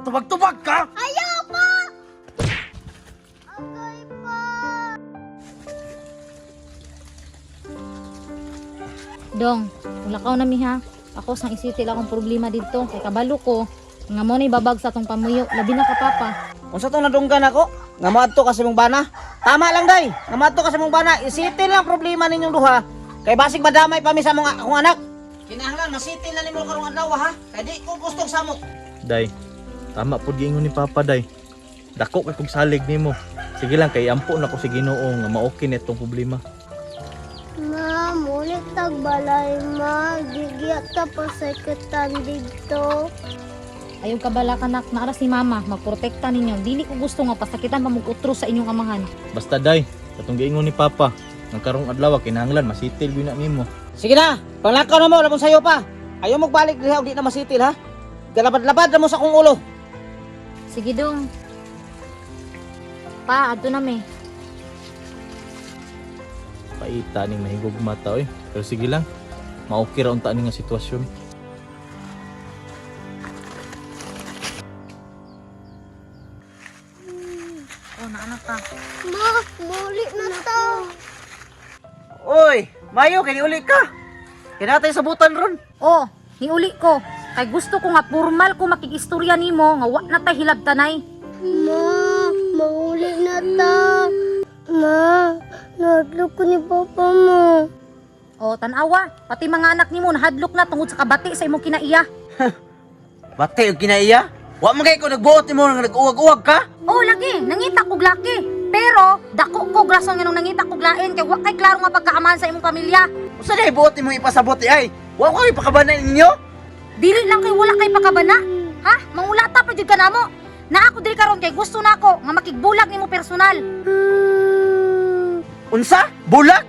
Matubag-tubag ka! Ayaw pa! Agay pa! Dong, ulakaw na mi ha. Ako sang isitil akong problema didto kay kabalo ko nga mo na ibabag sa atong pamuyo. Labi na ka, papa. Unsa tong nadunggan ako? Nga moadto ka sa imong bana? Tama lang day. Nga moadto ka sa imong bana, isitil lang problema ninyong duha. Kay basig madamay pa mi sa mong akong anak. Kinahanglan masitil na nimo karong adlaw ha. Kay di ko gustong samok. Day, tama pud giingon ni Papa, day. Dako kay kog salig nimo. Sige lang kay ampo na ko sa Ginoo nga maoki na itong problema. Ma, mulit tagbalay ma. Gigiyat ta pa sa kitan dito. Ayaw kabala kanak, naara si mama, magprotekta ninyo. Dili ko gusto nga pasakitan pa mong utro sa inyong amahan. Basta day, katong giingon ni Papa, nga karong adlaw kinahanglan masitil gyud na nimo. Sige na, panglakaw na mo, labong sayo pa. Ayaw magbalik diha og di na masitil ha. Galabad-labad na mo sa akong ulo. Sige dong. Pa, adto na mi. Paita ning mahigugma ta oy. Pero sige lang, maoki ra unta ni nga sitwasyon. Oh, naanak ka. Ma, mulit na ta. Oy, Mayo kay uli ka. Kinatay sa butan ron. Oh, niuli ko. Kay gusto ko nga formal ko makikistorya nimo nga wa na tay hilabtanay. Ma, mangulit na ta. Ma, nahadlok ko ni papa mo. Oh, tanawa, pati mga anak nimo nahadlok na tungod sa kabati sa imong kinaiya. Bate og kinaiya. Wa man kay ko nagbuot nimo nga nag-uwag-uwag ka. Oh, lagi, nangita kog laki. Pero dako ko rason nga nung nangita kog lain kay wa kay klaro nga pagkaamahan sa imong pamilya. Usa day buot nimo ipasabot di ay? Wa ko ipakabanan ninyo. Dili lang kay wala kay pakabana. Ha? Mangulata pa jud ka namo. Na ako diri karon kay gusto nako nga makigbulag nimo personal. Unsa? Bulag?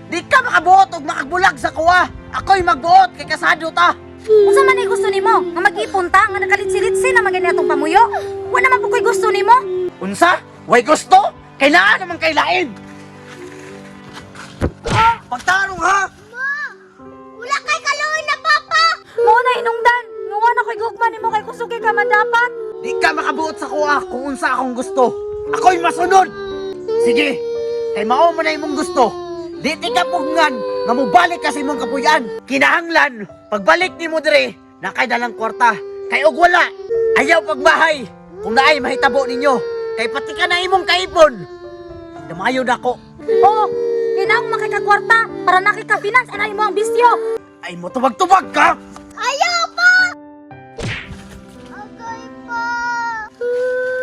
Di ka makabuot og makabulag sa kuwa. Ako'y magbuot kay kasado ta. Unsa man ay gusto nimo? Nga mag-ipon ta nga nakalitsi-litsi na man gani atong pamuyo? Wa naman po ko'y gusto nimo. Unsa? Way gusto? Kay naa naman kay lain. Pagtarong ha! Wala kay kaluoy na papa! Mo na hinungdan. Nga wa na ko'y gugma nimo kay kusog kay ka man dapat. Di ka makabuot sa kuwa kung unsa akong gusto. Ako'y masunod. Sige, kay mao man na imong gusto. Di ti ka pugngan nga mobalik ka sa imong kapuyan. Kinahanglan, pagbalik nimo dire, nakay dalang kwarta. Kay og wala, ayaw pagbahay. Kung naay mahitabo ninyo, kay pati ka na imong kaipon. Damayo nako. Oh, kinahanglan makikakwarta para nakika-finance anay mo ang bisyo. Ay mo tubag-tubag ka! Ayaw pa! Agay pa!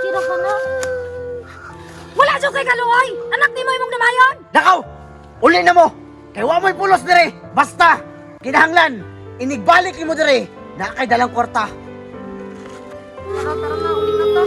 Kira ka na. Wala jud kay kaluoy. Anak nimo imong damayon. Nakaw! Uli na mo! Kay wa mo'y pulos dire! Basta! Kinahanglan! Inigbalik nimo dire! Naa kay dalang kwarta. Tara, tara na, uli na ta.